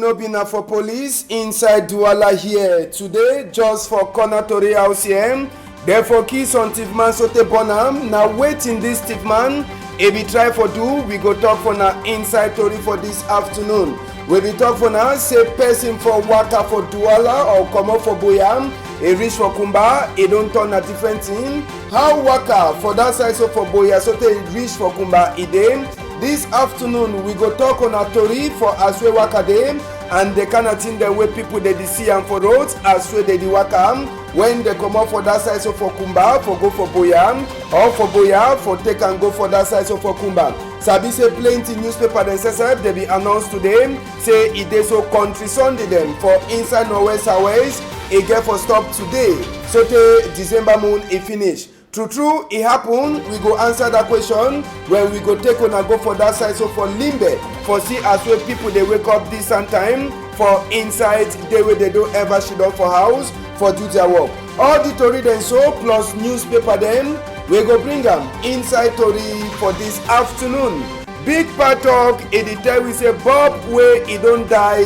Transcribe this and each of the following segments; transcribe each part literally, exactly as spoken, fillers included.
No be na for police inside Douala here today, just for corner tori house here. Dem for kill some thief man sotey burn am. Na wetin this thief man e be try for do, we go talk for na inside tori for this afternoon. We be talk for na say person for waka for Douala or comot for Boya, e reach for Kumba, e don turn na different thing. How waka for that side so for Boya sotey e reach for Kumba e dey? This afternoon, we go talk on a tori for as wey waka dey and the kind of thing dem wey people dey dey see am for road as wey dey dey waka am when dem comot for that side so for Kumba for go for Boya or for Boya for take am go for that side so for Kumba. Sabi say plenty newspaper dem sef sef dey be announce today say e dey so country Sunday dem for inside Northwest Southwest e get for stop today sotey December moon e finish. True true, e happen. We go answer that question when we go take una go for that side so for Limbe for see as wey people dey wake up this same time for inside day wey dem don ever sidon for house for do their work. All the tori dem so plus newspaper dem, we go bring am inside tori for this afternoon. Big Pa talk, e dey tell we say bulb wey e don die,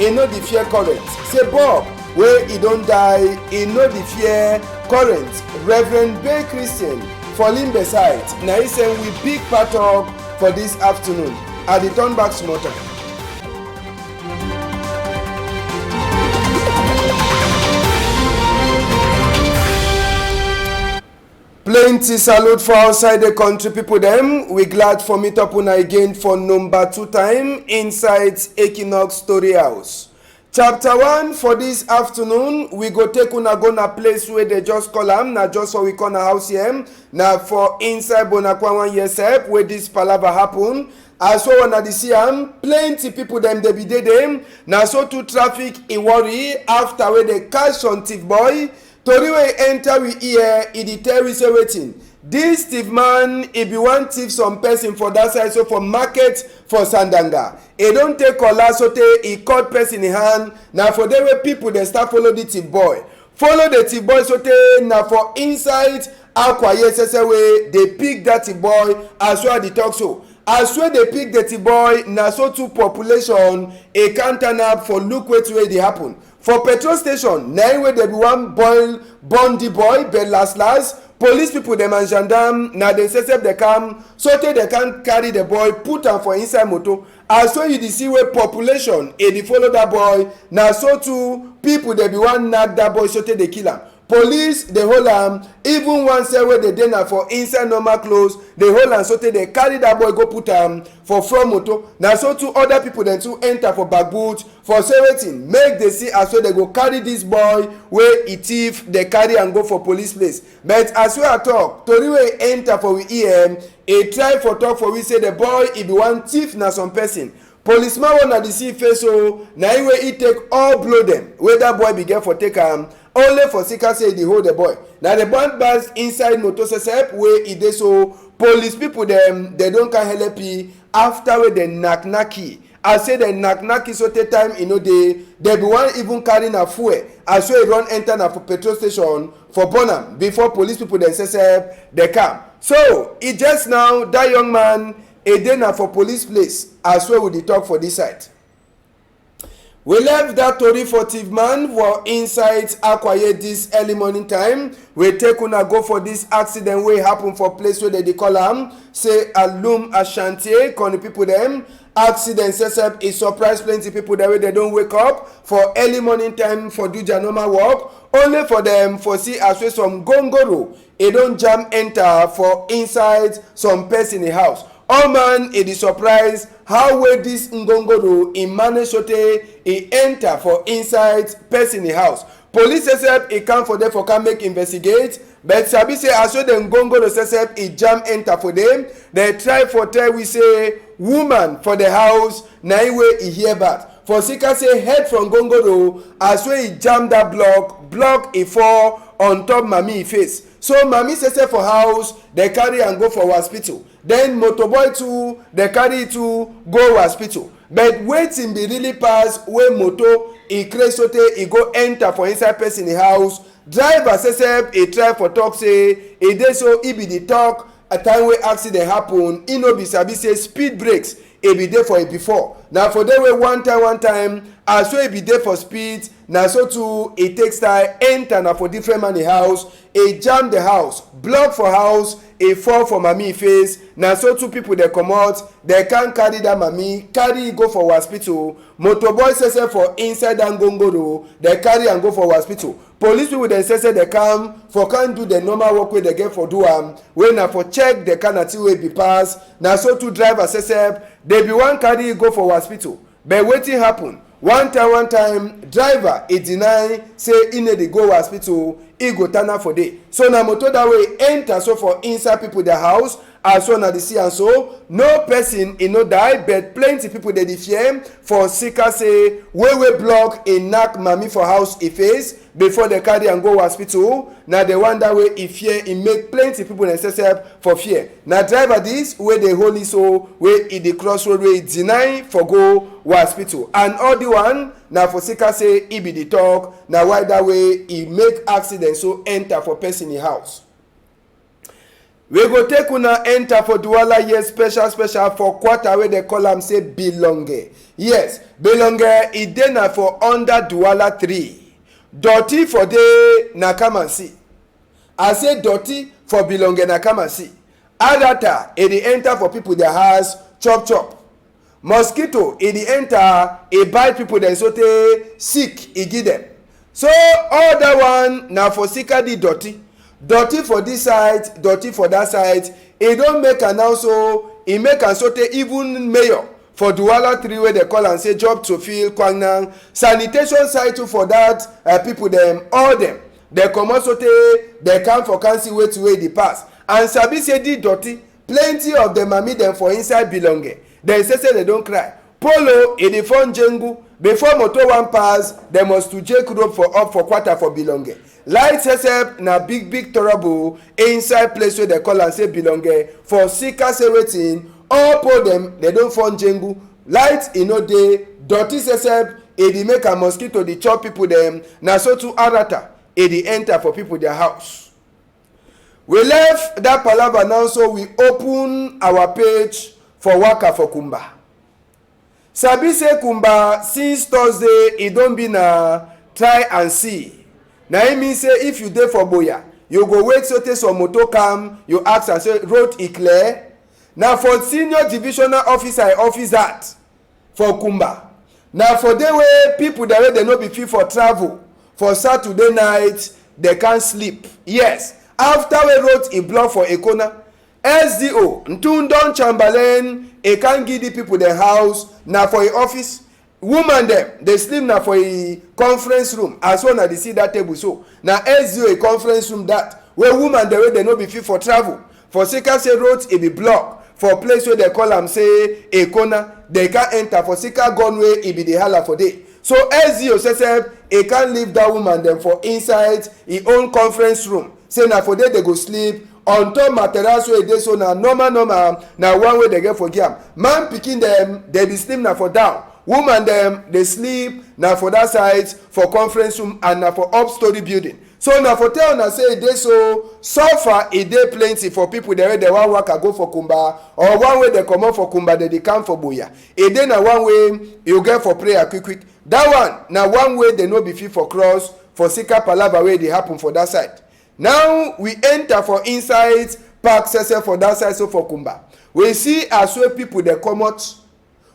e no dey fear current. Say bulb wey e don die, e no dey fear current. Reverend Bay Christian for Limbe side, na e send we Big Pa talk for this afternoon. I dey turn back small time. Plenty salute for outside the country people dem. We glad for meet up una again for number two time inside Equinox Story House. Chapter one for this afternoon, we go take una go na place wey dey just call am, na just for we corner house here, na for inside Bonakwa one here sef wey this palava happen. As wey una dey see am, plenty people dem dey be dey there. Na so too traffic e worry after wey dey catch some thief boy. Tori wey enter we ear, e dey tell we say wetin? This thief man, e be wan thief some person for that side so for market for Sandanga. E don take kola sotey e cut person e hand. Na for there wey people dey start follow the thief boy. Follow the thief boy sotey na for inside Akwa here sef sef wey dey pick that thief boy as wey I dey talk so. As wey dey pick the thief boy, na so too population e come turn up for look wetin wey dey happen. For petrol station, na e wey dem be wan boil burn the boy, but last last, police people dem and gendarme, na dem sef sef dey come, sotey dem come carry the boy, put am for inside motor. As wey you dey see wey population e dey follow that boy, na so too people dem be wan knack that boy, sotey dey kill am. Police dey hold am, even one sef wey dey dey na for inside normal clothes, dey hold am, sotey dey carry that boy go put am for front motor. Na so too other people dem too enter for back boot, for say wetin, make dey see as wey dey go carry this boy wey e thief, dey carry am go for police place. But as wey I talk, tori wey enter for we ear, e try for talk for we say the boy e be wan thief na some person. Policeman wey una dey see face so, na e wey e take all blow dem wey that boy be get for take am, only for sika say e dey hold the boy. Na the boy bag inside motor sef sef wey e dey so, police people dem, dem don come help e after wey dem knack knack e. I say dem knack knack e sotey time e no dey. Dem be wan even carry na fuel as wey e run enter na for petrol station for burn am before police people dem sef sef dey come. So e just now that young man e dey na for police place as wey we dey talk for this side. We left that tori for thief man for inside Akwaye this early morning time. We take una go for this accident wey happen for place wey dem dey call am say Alum Ashantie, corner people dem. Accident sef sef e surprise plenty people dem wey dem don wake up for early morning time for do their normal work. Only for dem for see as wey some gongoro e don jam enter for inside some person e house. All man e dey surprise how wey this ngongoro e manage sotey e enter for inside person e house. Police sef sef e come for there for come make investigate, but sabi say as wey the ngongoro sef sef e jam enter for there, dem try for tell we say woman for the house na e wey e hear bad. For sika say head from ngongoro as wey e jam that block, block e fall on top mami e face. So mami sef sef for house, dem carry am go for hospital. Then motoboy too, dem carry e too go hospital. But wetin be really pass wey motor e craze sotey e go enter for inside person e house. Driver sef sef e try for talk say e dey so e be dey talk a time wey accident happen, e no be sabi say speed brakes e be dey for e before. Na for there wey one time, one time, as wey e be dey for speed, na so too e take style enter na for different man e house, e jam the house, block for house, e fall for mami e face. Na so two people dey comot, dey can carry that mami, carry e go for hospital. Motor boy sef sef for inside that ngongoro, dey carry am go for hospital. Police people dem sef sef dey come for come do the normal work wey dey get for do am, wey na for check the kind of thing wey be pass. Na so two driver sef sef, dey be wan carry e go for hospital. But wetin happen? One time, one time, driver e deny say e no dey go hospital, e go tana for there. So na motor that wey enter so for inside people their house, as so na the see am so, no person e no die, but plenty people dey dey fear for sika say wey wey block e knack mami for house e face before dey carry am go hospital. Na the one that wey e fear, e make plenty people dem sef sef for fear. Na driver this wey dey holy so wey e dey cross road wey e deny for go hospital, and all the one na for sika say e be the talk. Na why that wey e make accident so enter for person e house. We go take una enter for Douala here, special special for quarter wey dey call am say Bilonge. Yes, Bilonge e dey na for under Douala three. Dirty for dey na come and see. I say dirty for Bilonge na come and see. Arata e dey enter for people their house chop chop. Mosquito e dey enter e bite people dem sotey sick e give dem. So all that one na for sika the dirty. Dirty for this side, dirty for that side. E don make am now so e make am sotey even mayor for Douala three wey dey call am say Job Tsophile Kwangnan, sanitation site too for that uh, people dem, all dem dey comot sotey dey come for come see wetin wey dey pass. And sabi say the dirty, plenty of the mami dem for inside Bilonge, dem say say dem don cry. Polo e dey form jengu, before motor wan pass, dem must to jake rope for up for quarter for Bilonge. Light sef sef na big big trouble inside place wey dey call am say Bilonge for sika say wetin, all pole dem dey don form jengu. Light e no dey, dirty sef sef e dey make am mosquito dey chop people dem. Na so too arata e dey enter for people their house. We left that palava now so we open our page for waka for Kumba. Sabi say Kumba since Thursday e don be na try and see. Na e mean say if you dey for Boya, you go wait sotey some motor come, you ask am say road e clear. Na for senior divisional officer e office that for Kumba. Na for dey wey people dem wey dem no be fit for travel for Saturday night, dem can sleep. Yes, after wey road e block for Ekona, S D O Ntundon Chamberlain e can give the people dem house na for e office. Woman dem dey sleep na for e conference room, as una dey see that table so. Na S D O e conference room that wey woman dem wey dem no be fit for travel for sika say road e be block for place wey dem call am say Ekona, dem can enter for sika gun wey e be dey hala for dey. So S D O sef sef e can leave that woman dem for inside e own conference room. Say na for there dem go sleep on top mattress wey e dey so na normal normal na one wey dem get for give am. Man pikin dem dey be sleep na for down. Woman dem dey sleep na for that side for conference room and na for up story building. So na for tell una say e dey so suffer e dey plenty for people dem wey dem wan waka go for Kumba or one wey dem comot for Kumba dem dey come for Boya. E dey na one wey you get for prayer quick quick. That one na one wey dem no be fit for cross for sika palava wey dey happen for that side. Now we enter for inside park sef sef for that side so for Kumba. We see as wey people dey comot,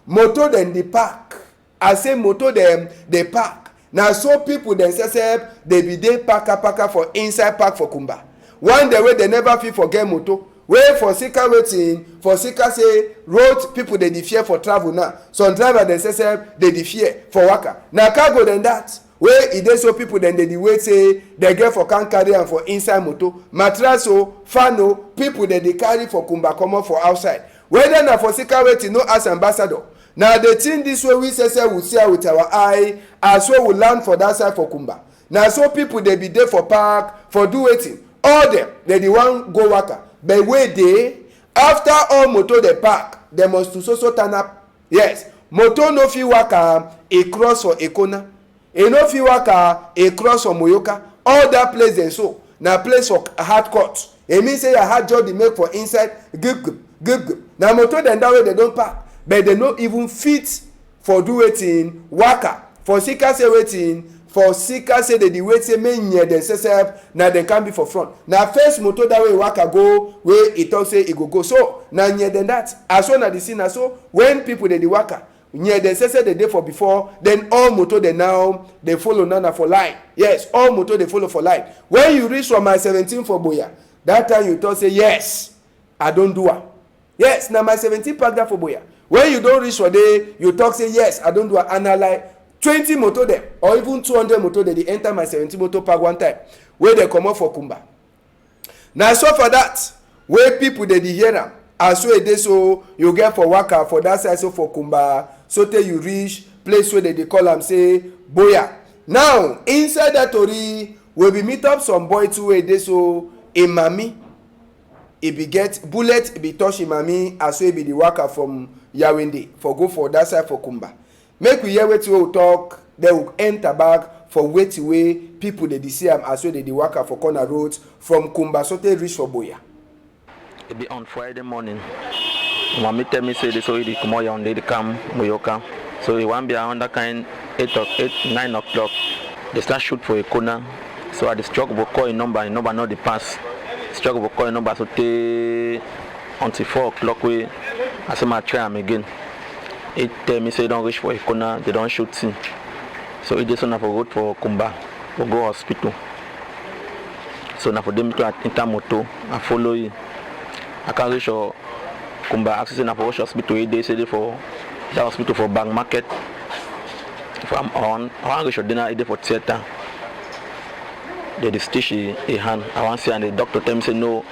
motor dem dey park. I say motor dem dey park. Na so people dem sef sef dey be dey paka paka for inside park for Kumba. One day wey dem never fit for get motor. Wey for sika wetin, for sika say road people dey dey fear for travel now. Some driver dem sef sef dey dey fear for waka. Na cargo dem that. Wey e dey so people dem dey dey wait say dem get for can carry am for inside motor. Mattress o, fan o, people dem dey carry for Kumba comot for outside. Whether na for sika wetin no ask ambassador. Na the thing this wey we sef sef we see am with our eye as wey we land for that side for Kumba. Na so people dey be dey for park for do wetin? All dem dey dey wan go waka. But wey dey after all motor dey park, dem must to so so turn up. Yes, motor no fit waka e cross for Ekona. E no fit waka e cross for Moyoka. All that place dem so na place for hard cut. E mean say your heart just dey make for inside gib gib gib gib. Na motor dem that wey dem don park. but dem no even fit for do wetin, waka. For sika say wetin, for sika say dem dey wait say make nyedem sesep, na dem come be for front. Na first motor that wey e waka go, wey e talk say e go go. So na nyedem that. As so na the scene na so, when people dem dey waka, nyedem sesep dem dey for before, then all motor dem now dey follow now na for line. Yes, all motor dey follow for line. When you reach from Mile seventeen for Buea, that time you talk say, "Yes, I don do am." Yes, na Mile seventeen park that for Buea. When you don reach for there, you talk say, "Yes, I don do am." And na like twenty motor dem, or even two hundred motor dem dey enter Mile seventeen motor park one time, wey dem comot for Kumba. Na so for that, wey people dem dey hear am. As so e dey so, you get for waka for that side so for Kumba, so tey you reach place wey dem dey call am say Buea. Now, inside that tori, we be meet up some boy too wey dey so, e mami, e be get bullet, e be touch e mami, as so e be dey waka from Yawende for go for that side for Kumba. Make we hear wetin wey we talk, then we enter back for wetin wey people dem dey see am as so dem dey waka for corner road from Kumba so tey reach for Buea. E be on Friday morning. Mami tell me say this wey dey comot Yaoundé dey come Muyoka. So e wan be around that kind eight o'clock, eight, nine o'clock. Dem start shoot for a corner. So I dey struggle for call e number, e number no dey pass. Struggle for call e number so tey until four o'clock wey I say make I try am again. E tell me say e don reach for e corner, dem don shoot him. So e dey so na for road for Kumba, for go hospital. So na for there me too I enter motor, I follow e. I come reach for Kumba, ask say na for which hospital e dey, say e dey for that hospital for Bank Market. If I wan, I wan reach for there now, e dey for theatre. Dem dey stitch e, e hand. I wan see, and the doctor tell me say no.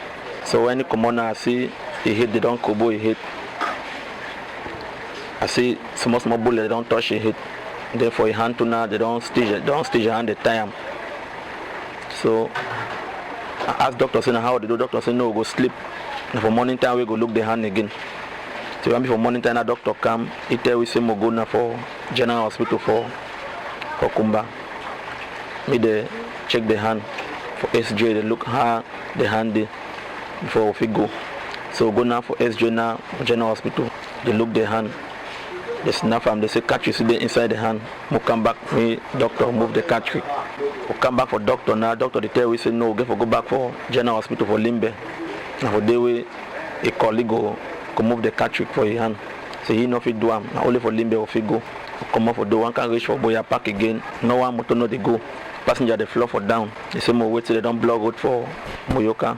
So when e comot now, I see e head, dem don kobo e head. I see small small bullet don touch e head. Then for e hand too now, dem don stitch, dem don stitch e hand, dey tie am. So I ask doctor say na how e dey do. Doctor say no, we go sleep. Na for morning time we go look the hand again. So when be for morning time, na doctor come, e tell we say make we go na for General Hospital for, for Kumba. Make dem check the hand for X-ray, dey look how the hand dey before we fit go. So we go now for X-ray now, General Hospital. Dey look the hand. Dey snap am, dey say cartridge still dey inside the hand. Make we come back, make doctor move the cartridge. We come back for doctor now. Doctor dey tell we say no, we get for go back for General Hospital for Limbe. Na for there wey e colleague go, go move the cartridge for e hand. Say e no fit do am. Na only for Limbe we fit go. We comot for there, we wan come reach for Buea Park again. No one motor no dey go. Passenger dey flop for down. Dey say make we wait till dem don block road for Muyoka.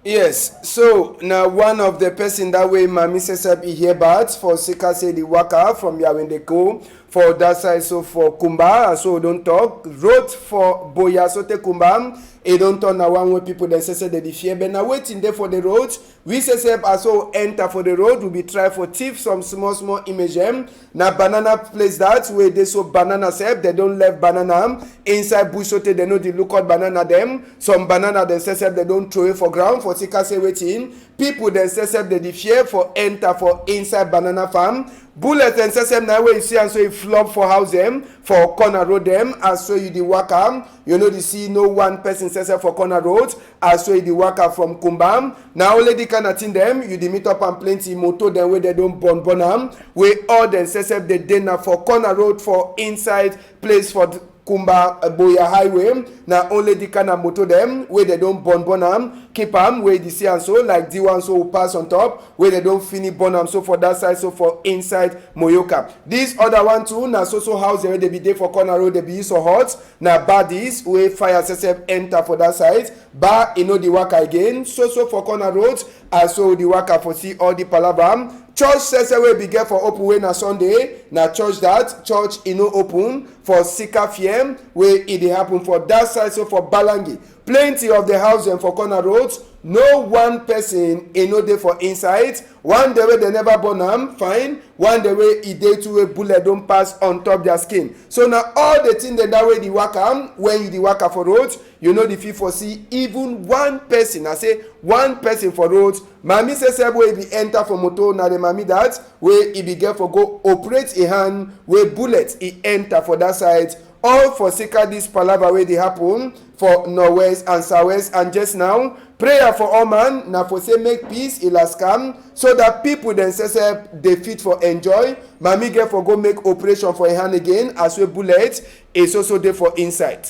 Yes, so na one of the person that wey mami sesep e hear about for sika say the waka from Yawende go for that side so for Kumba, as so we don talk, road for Buea so tey Kumba, e don turn na one wey people dem sesep dem dey fear, but na wetin dey for the road. We sesep as so we enter for the road, we be try for thief some small small image dem. Na banana place that wey dey so, banana sef, dem don left banana inside bush so tey dem no dey look out banana dem. Some banana dem sef, sef dem don throw away for ground for sika say wetin, people dem sef, sef dem dey fear for enter for inside banana farm. Bullet dem sef, sef na wey you see am so e flop for house dem, for corner road dem, as so you dey waka, you no dey see no one person sef, sef for corner road. As so you dey waka from Kumba, na only the kind of thing dem you dey meet up am plenty. Motor dem wey dem don burn burn am, wey all dem sef, sef dey dey na for corner road for inside place for Kumba, uh, Buea Highway. Na only the kind of motor dem wey dem don burn burn am, keep am, wey you dey see am so, like the one so we pass on top, wey dem don finish burn am so for that side so for inside Muyoka. This other one too, na so so house dem wey dem be dey for corner road, dem be use for hot. Na baddies wey fire sef, sef enter for that side. But e no dey waka again. So so for corner road, as so we dey waka for see all the palava. Church sef, sef wey be get for open wey na Sunday, na church that. Church e no open for sika fear wey e dey happen for that side so for Balangi. Plenty of the house dem for corner road, no one person e no dey for inside. One day wey dem never burn am, fine. One day wey e dey too wey bullet don pass on top their skin. So na all the thing dem that wey dey waka, when you dey waka for road, you no dey fit for see even one person. I say one person for road. Mami sef, sef wey e be enter for motor, na the mami that wey e be get for go operate e hand wey bullet e enter for that side All for sake of this palava wey dey happen for Northwest and Southwest, and just now, prayer for all man na for say make peace e last calm, so that people dem sef dey fit for enjoy. Mami get for go make operation for e hand again as wey bullet e so so dey for inside.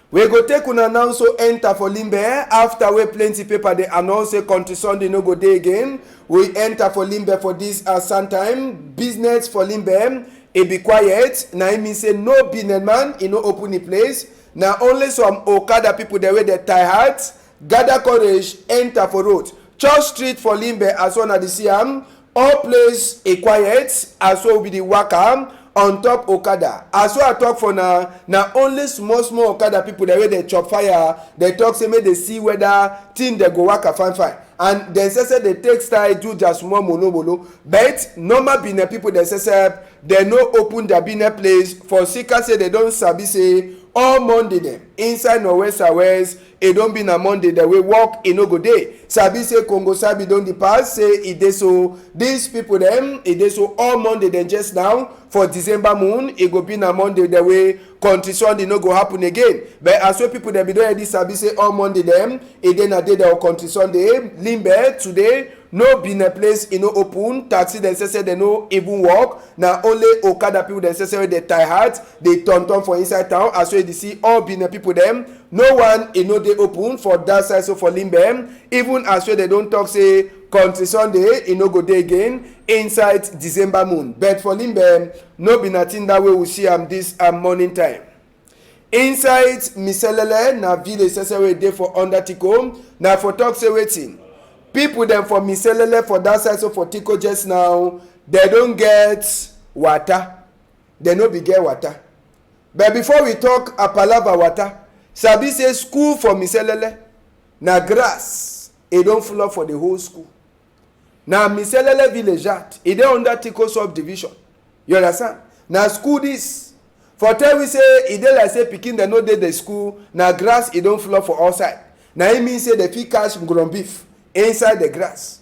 We go take una now so enter for Limbe after wey plenty paper dey announce say Country Sunday no go dey again. We enter for Limbe for this uh, sun time. Business for Limbe e be quiet. Na im mean say no business man e no open the place. Na only some okada people dem wey dey tie heart gather courage enter for road. Church Street for Limbe as una dey see am, all place e quiet as so we be dey waka on top okada. As so I talk for na, na only small small okada people dem wey dey chop fire dey talk say make dey see whether thing dey go waka fine fine. And dem say say dey take style do their small molo molo. But normal business people dem say say dem no open their business place for sake say dem don sabi say all Monday dem inside Northwest Southwest e don be na Monday dem wey work e no go dey. Sabi say Congo Sabi don dey pass say e dey so. These people dem e dey so all Monday dem just now for December moon e go be na Monday dem wey Country Sunday no go happen again. But as wey people dem be don already sabi say all Monday dem e dey na day dem of Country Sunday, Limbe today no business place e no open, taxi dem say say dem no even work, na only okada people dem say say wey dey tie heart dey turn turn for inside town. As wey you dey see all business people dem, no one e no dey open for that side so for Limbe. Even as wey dem don talk say Country Sunday e no go dey again inside December moon, but for Limbe no be na thing that wey we see am this um, morning time. Inside Miselele na village sese wey dey for under Tiko. Na for talk say wetin? People dem for Miselele for that side so for Tiko just now, dem don get water. Dem no be get water. But before we talk a palava water, sabi say school for Miselele na grass. E don full up for the whole school. Na Miselele village that e dey under Tiko subdivision. You understand? Na school this. For tell we say e dey like say pikin dem no dey the school, na grass e don flop for outside. Na im mean say dem fit catch ngrom beef inside the grass.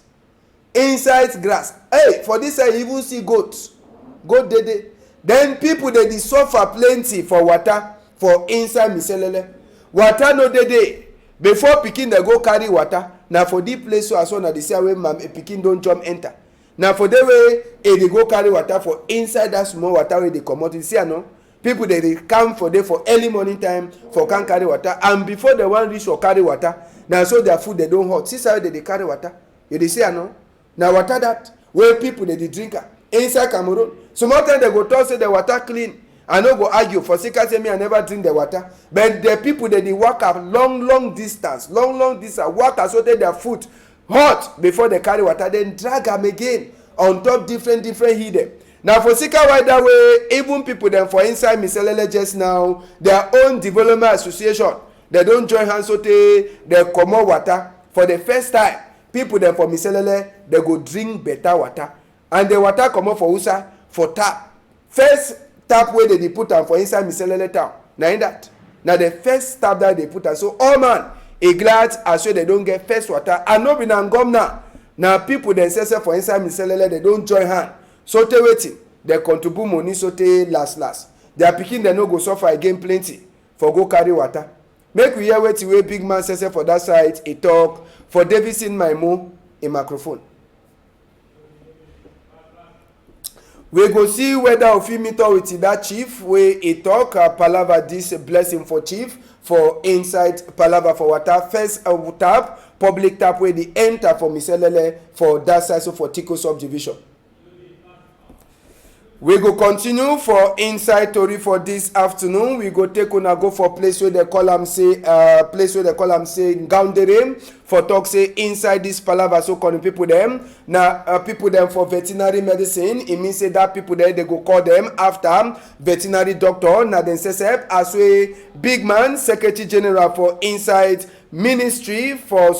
Inside grass. Hey, for this side you even see goat. Goat dey dey. Then people dey dey suffer plenty for water for inside Miselele. Water no dey dey. Before pikin dem go carry water, na for this place so as una dey see am wey mam pikin don jump enter. Na for there wey e dey go carry water for inside that small water wey dey comot. You see am no? People dey dey come for there for early morning time for come carry water, and before dem wan reach for carry water, na so their foot dem don hot. See side wey dem dey carry water. You dey see am no? Na water that wey people dey dey drink am inside Cameroon. Small time dem go talk say the water clean. I no go argue for sake say me I never drink the water, but the people dey dey waka long long distance, long long distance, waka so tey their foot hot before dem carry water, dem drag am again on top different different hill dem. Na for sika why that way even people dem for inside Miselele just now, their own development association, dem don join hand so tey dem comot water for the first time. People dem for Miselele, dem go drink better water. And the water comot for usa? For tap. First tap wey dem dey put am for inside Miselele town, na im that. Na the first tap that dey put am. So all man e glad as wey dem don get first water. And no be na ngom na, na people dem sef sef for inside Miselele dem don join hand. So tey wetin? Dem contribute money so tey last last. Their pikin dem no go suffer again plenty for go carry water. Make we hear wetin wey big man sef sef for that side e talk for Davidson Maimo e microphone. We go see whether we fit meet up with that chief wey e talk uh, palava this blessing for chief for inside palava for water. First uh, tap, public tap wey dey enter for Miselele for that side so for Tiko subdivision. We go continue for inside tori for this afternoon. We go take una go for place wey dem call am say uh, place wey dem call am say Ngaoundéré for talk say inside this palava so call people dem na uh, people dem for veterinary medicine. E mean say that people dem dey go call dem after veterinary doctor. Na dem sef sef as wey big man secretary general for inside ministry for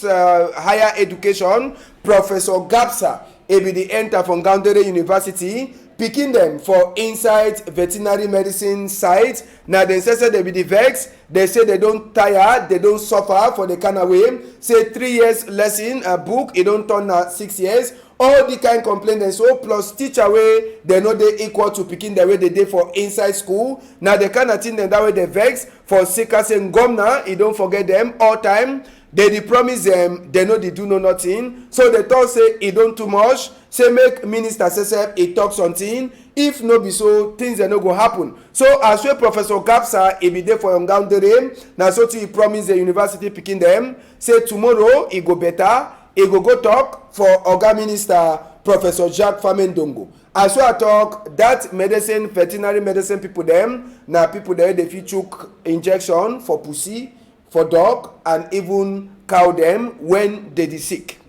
uh, higher education, Professor Gapsa, e be the enter for Ngaoundéré University. Pikin dem for inside veterinary medicine side, na dem say say dem be the vex. Dem say dem don tire, dem don suffer for the kind of way. Say three years lesson uh, book, e don turn na six years. All the kind complaint dem so, plus teacher wey dem no dey equal to pikin dem wey dey dey for inside school. Na the kind of thing dem that wey dey vex for sake say ngomna e don forget dem all time. Dem dey promise dem, dem no dey do no nothing. So dem talk say e don too much. Say make minister sef sef e talk something. If no be so, things dem no go happen. So as wey Professor Gapsa e be dey for Ngaoundere, na so too e promise the university pikin dem say tomorrow e go better. E go go talk for Oga Minister Professor Jacques Famendongo. As wey I talk, that medicine, veterinary medicine people dem, na people dem dey fit chook injection for pussy, for dog, and even cow dem when dey dey sick.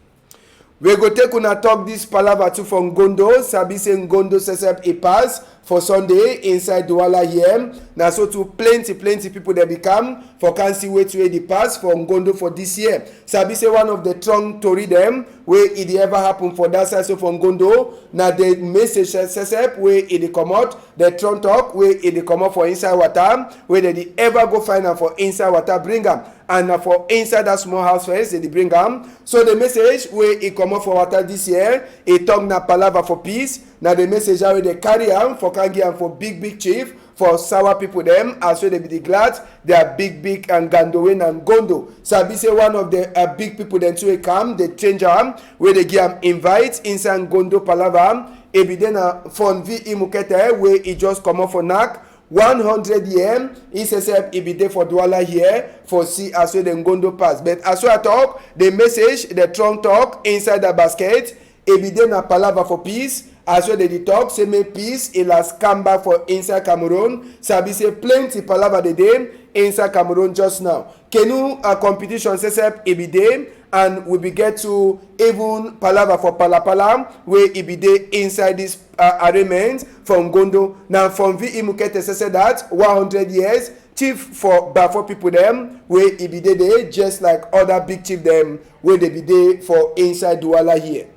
We go take una talk this palava too for Ngondo. Sabi say Ngondo sef sef e pass for Sunday inside Douala here. Na so too plenty plenty people dem be come for come see wetin wey dey pass for Ngondo for this year. Sabi say one of the strong tori dem wey e dey ever happen for that side so for Ngondo na the message sef sef wey e dey comot, the strong talk wey e dey comot for inside water, wey dem dey ever go find am for inside water bring am. And na for inside that small house fence dem dey bring am. So the message wey e comot for water this year, e talk na palava for peace. Na the message wey dem carry am for come give am for big big chief for Sawa people dem, as wey dem be dey glad their big big ngando wey na Ngondo. Sabi say one of the uh, big people dem too e come, dey change am, wey dey give am invite inside Ngondo palava. E be dey na Fonvi Imukete wey e just comot for knack one hundred year. E sef sef e be dey for Douala here for see as wey the Ngondo pass. But as wey I talk, the message, the strong talk inside the basket, e be dey na palava for peace. As wey dem dey talk say make peace e last come back for inside Cameroon. Sabi say plenty palava dey dey inside Cameroon just now. Canoe uh, competition sef sef e be dey, and we be get to even palava for palapala wey e be dey inside this uh, arrangement for Ngondo. Na Fonvi Imukete sef sef that one hundred years chief for Bafo people dem wey e be dey dey just like other big chief dem wey dey be dey for inside Douala here.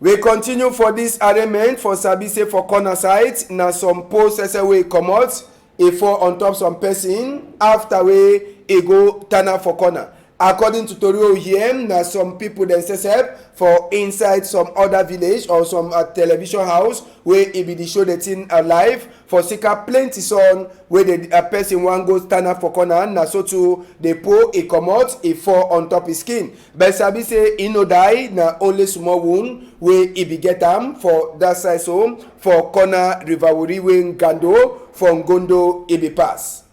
We continue for this arrangement for sabi say for corner side na some pole sef sef wey e comot, e fall on top some person after wey e go tana for corner. According to tori wey we hear, na some people dem sef sef for inside some other village or some uh, television house wey e be dey show the thing uh, live for sika plenty son wey the uh, person wan go stand up for corner, na so too the pole e comot, e fall on top his skin. But sabi say e no die, na only small wound wey e be get am for that side so for corner River Wuri wey Ngando for Ngondo e be pass.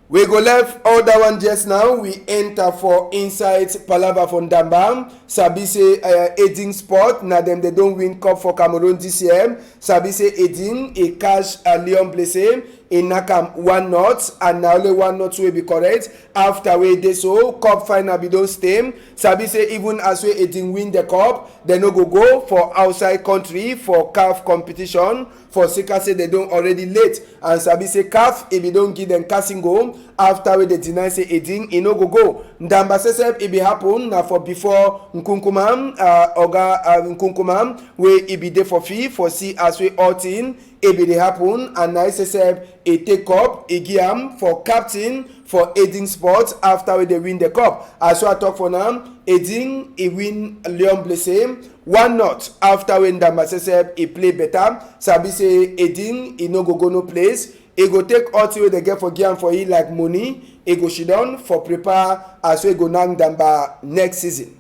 We go left all that one just now. We enter for inside palava for Ndamba. Sabi say uh, Edin Sport na dem dey don win cup for Cameroon this year. Sabi say Edin e catch a Leon Blessé, e knack am one not, and na only one not wey be correct. After wey dey so, cup final be don stay. Sabi say even as wey Edin win the cup, dem no go go for outside country for caf competition for sika say dem don already late, and sabi say caf e be don give dem casting goal after wey dem deny say Edin e no go go. Ndamba sef sef e be happen na for before Nkunkuma, uh, Oga uh, Nkunkuma wey e be dey for field for see as wey all thing e be dey happen, and na sef sef e take cup e give am for captain for Edin Sport after wey dem win the cup. As wey I talk for now, Edin e win Leon Blessé one not after wey Ndamba sef sef e play better. Sabi say Edin e no go go no place. E go take all thing wey dem get for give am for e like money. E go shidon for prepare as wey e go knack Ndamba next season.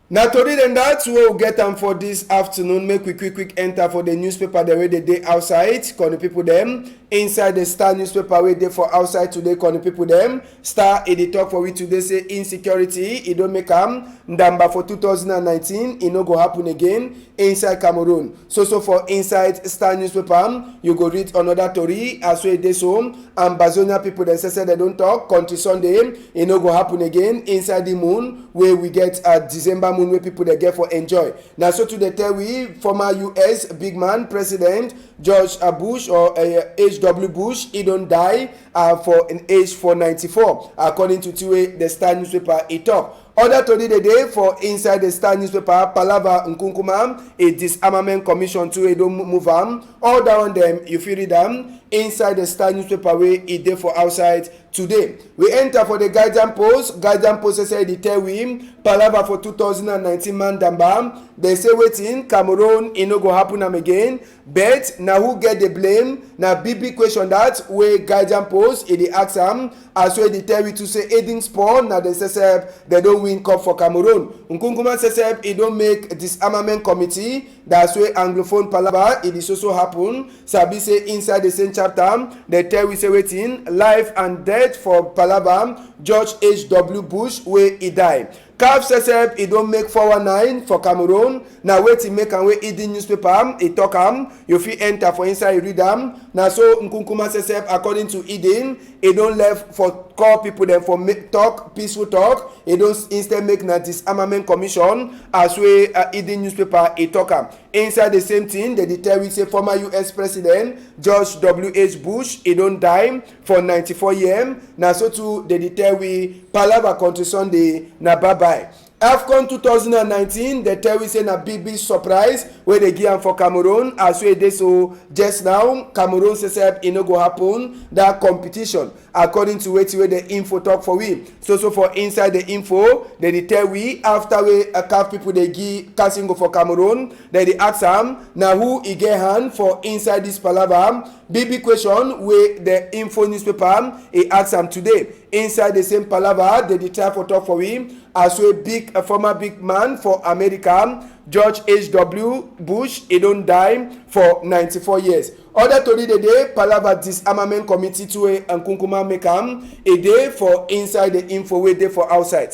Na tori dem that wey we get am for this afternoon. Make we quick quick enter for the newspaper dem wey dey dey outside. Corner people dem, inside the Star newspaper wey dey for outside today, corner people dem, Star e dey talk for we today say insecurity e don make am Ndamba for two thousand and nineteen e no go happen again inside Cameroon. So so for inside Star newspaper, you go read another tori as wey e dey so. Ambazonia people dem sef sef dem don talk, country Sunday e no go happen again inside the moon wey we get at December moon wey people dem get for enjoy. Na so too dem tell we former U S big man, President George, uh, Bush, or, uh, H W Bush, e don die, uh, for an age for ninety-four, according to thing wey the Star newspaper e talk. Other tori dey dey for inside the Star newspaper, palava Nkunkuma, a disarmament commission too, e don mo-, move am. All that one dem, you fit read am inside the Star newspaper wey e dey for outside today. We enter for the Guardian Post. Guardian Post say, say dey tell we palava for two thousand and nineteen man damba. Dem say wetin, Cameroon, e no go happen am again. But na who get the blame? Na big, big question that wey Guardian Post e dey ask am. As wey dey tell we to say, Edin Sport, na dem say sef dem don win cup for Cameroon. Nkunkuma say sef e don make disarmament committee. That's wey Anglophone palava e dey so so happen. Sabi say inside the same chapter, dem tell we say wetin, life and death for palava George H W Bush wey e die. CAF say sef e don make four one nine for Cameroon. Na wetin make am wey Edin newspaper e talk am. You fit enter for inside, you read am. Na so Nkunkuma say sef, according to Edin, e don left for call people dem for make talk, peaceful talk. E don s-, instead make na disarmament commission, as wey, uh, Edin newspaper e talk am. Inside the same thing, dem dey tell we say former U S President George W H Bush e don die for ninety-four year. Na so too dem dey tell we palava country Sunday na bye bye. AFCON two thousand and nineteen, dem tell we say na big, big surprise wey dem give am for Cameroon. As wey e dey so just now, Cameroon say sef e no go happen that competition, according to wetin wey the info talk for we. So, so for inside the info, dem dey tell we after wey, uh, CAF people dey give Kassingo for Cameroon, dem dey ask am, na who e get hand for inside this palava? Big, big question wey the info newspaper e ask am today. Inside the same palava, dem dey try for talk for we, as wey big, a former big man for America, George H W Bush, e don die for ninety-four years. Other tori dey dey, palava disarmament committee too wey Nkunkuma make am, e dey for inside the info wey dey for outside.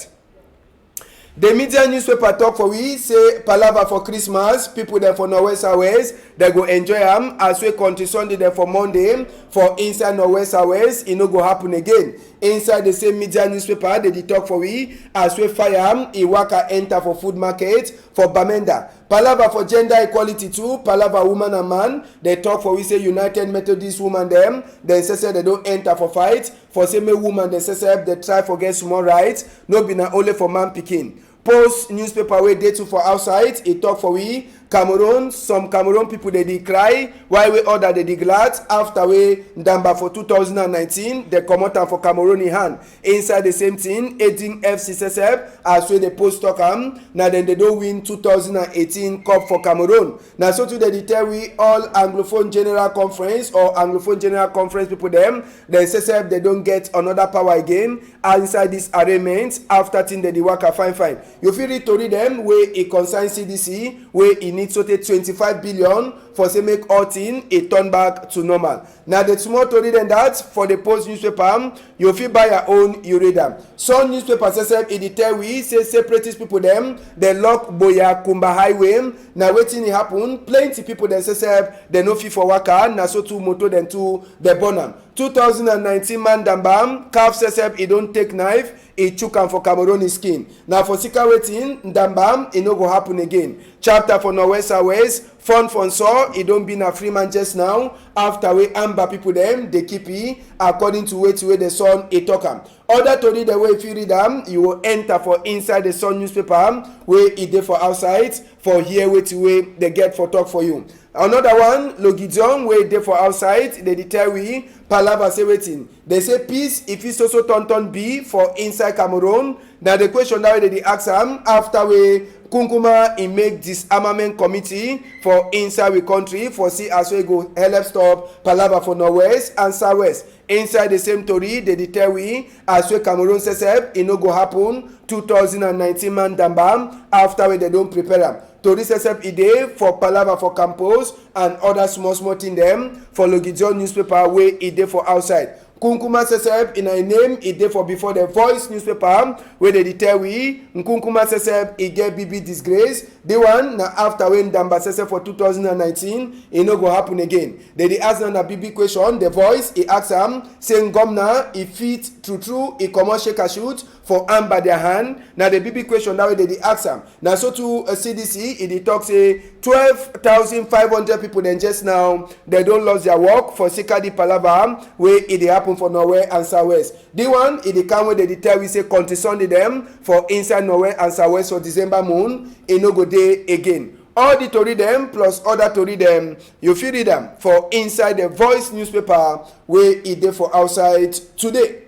The media newspaper talk for we say palava for Christmas, people dem for Northwest Southwest, dem go enjoy am, as wey country Sunday dem for Monday for inside Northwest Southwest, e no go happen again. Inside the same media newspaper, dem dey talk for we, as wey fire e waka enter for food market for Bamenda. Palava for gender equality too, palava woman and man, dem talk for we say United Methodist woman dem, dem say say dem don enter for fight, for say make woman dem say say dem try for get small rights, no be na only for man pikin. Post newspaper wey dey too for outside, e talk for we, Cameroon, some Cameroon people dem dey cry, while wey other dem dey glad after wey Ndamba for two thousand and nineteen, dem comot am for Cameroon in hand. Inside the same thing, Edin F C say sef, as wey the Post talk am, na dem dem don win two thousand and eighteen cup for Cameroon. Na so too dem dey tell we all Anglophone General Conference or Anglophone General Conference people dem, dem say sef dem don get another power again inside this arrangement after thing dem dey waka fine fine. You fit read tori dem wey e concern C D C, wey e need sotey twenty-five billion for say make all thing e turn back to normal. Na the small tori dem that for the Post newspaper. You fit buy your own, you read am. Sun newspaper say sef, e dey tell we say separatist people dem, dem lock Buea Kumba highway. Na wetin e happen, plenty people dem say sef, dem no fit for waka, na so too motor dem too, dem burn am. Two thousand and nineteen man Ndamba, CAF say sef, e don take knife, e chook am for Cameroon skin. Na for sika wetin, Ndamba, e no go happen again. Chapter for Northwest Southwest, fun for Nso, e don be na free man just now, after wey Amba people dem dey keep e, according to wetin wey the Sun e talk am. Other tori dem wey you fit read am, you go enter for inside the Sun newspaper wey e dey for outside for hear wetin wey dem get for talk for you. Another one, Logidion wey dey for outside, dem dey tell we palava say wetin? Dem say peace e fit so so turn turn be for inside Cameroon. Na the question that wey dem dey ask am after wey Nkunkuma e make disarmament committee for inside we country for see as wey e go help stop palava for Northwest and Southwest. Inside the same tori, dem dey tell we as wey Cameroon say sef, e no go happen two thousand and nineteen man Ndamba after wey dem don prepare am. Tori say sef e dey for palava for Campos and other small small thing dem for Logidion newspaper wey e dey for outside. Nkunkuma say sef, e na e name e dey for before the Voice newspaper wey dem dey tell we, Nkunkuma say sef e get big big disgrace. The one na after wey Ndamba say sef for two thousand and nineteen, e no go happen again. Dem dey ask am na big big question. The Voice e ask am say Ngomna e fit true true e comot shake and shoot for am by their hand? Na the big big question that wey dem dey ask am. Na so too, uh, C D C, e dey talk say twelve thousand five hundred people dem just now, dem don lost their work for sikadi palava wey e dey happen for Norway and Southwest. The one, e dey come wey dem dey tell we say country Sunday dem for inside Norway and Southwest for December moon, e no go dey again. All the tori dem plus other tori dem, you fit read am for inside the Voice newspaper wey e dey for outside today.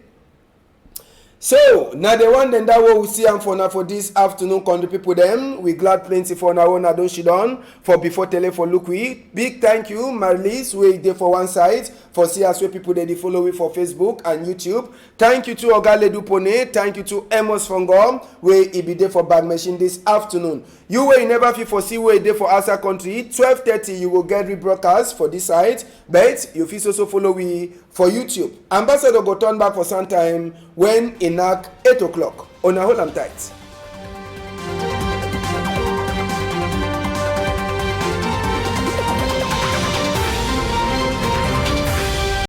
So, na the one dem that wey we see am for na for this afternoon, country people dem. We glad plenty for na wey na don shidon for before tele for look we. Big thank you, Marlies, wey dey for one side, for see us wey people dey dey follow we for Facebook and YouTube. Thank you to Oga Ledu Pone, thank you to Amos Fongo, wey e be dey for bag machine this afternoon. You wey you never fit for see wey dey for outside country, twelve thirty you go get rebroadcast for this side, but you fit also follow we for YouTube. Ambassador go turn back for some time when e knack eight o'clock. Una hold am tight.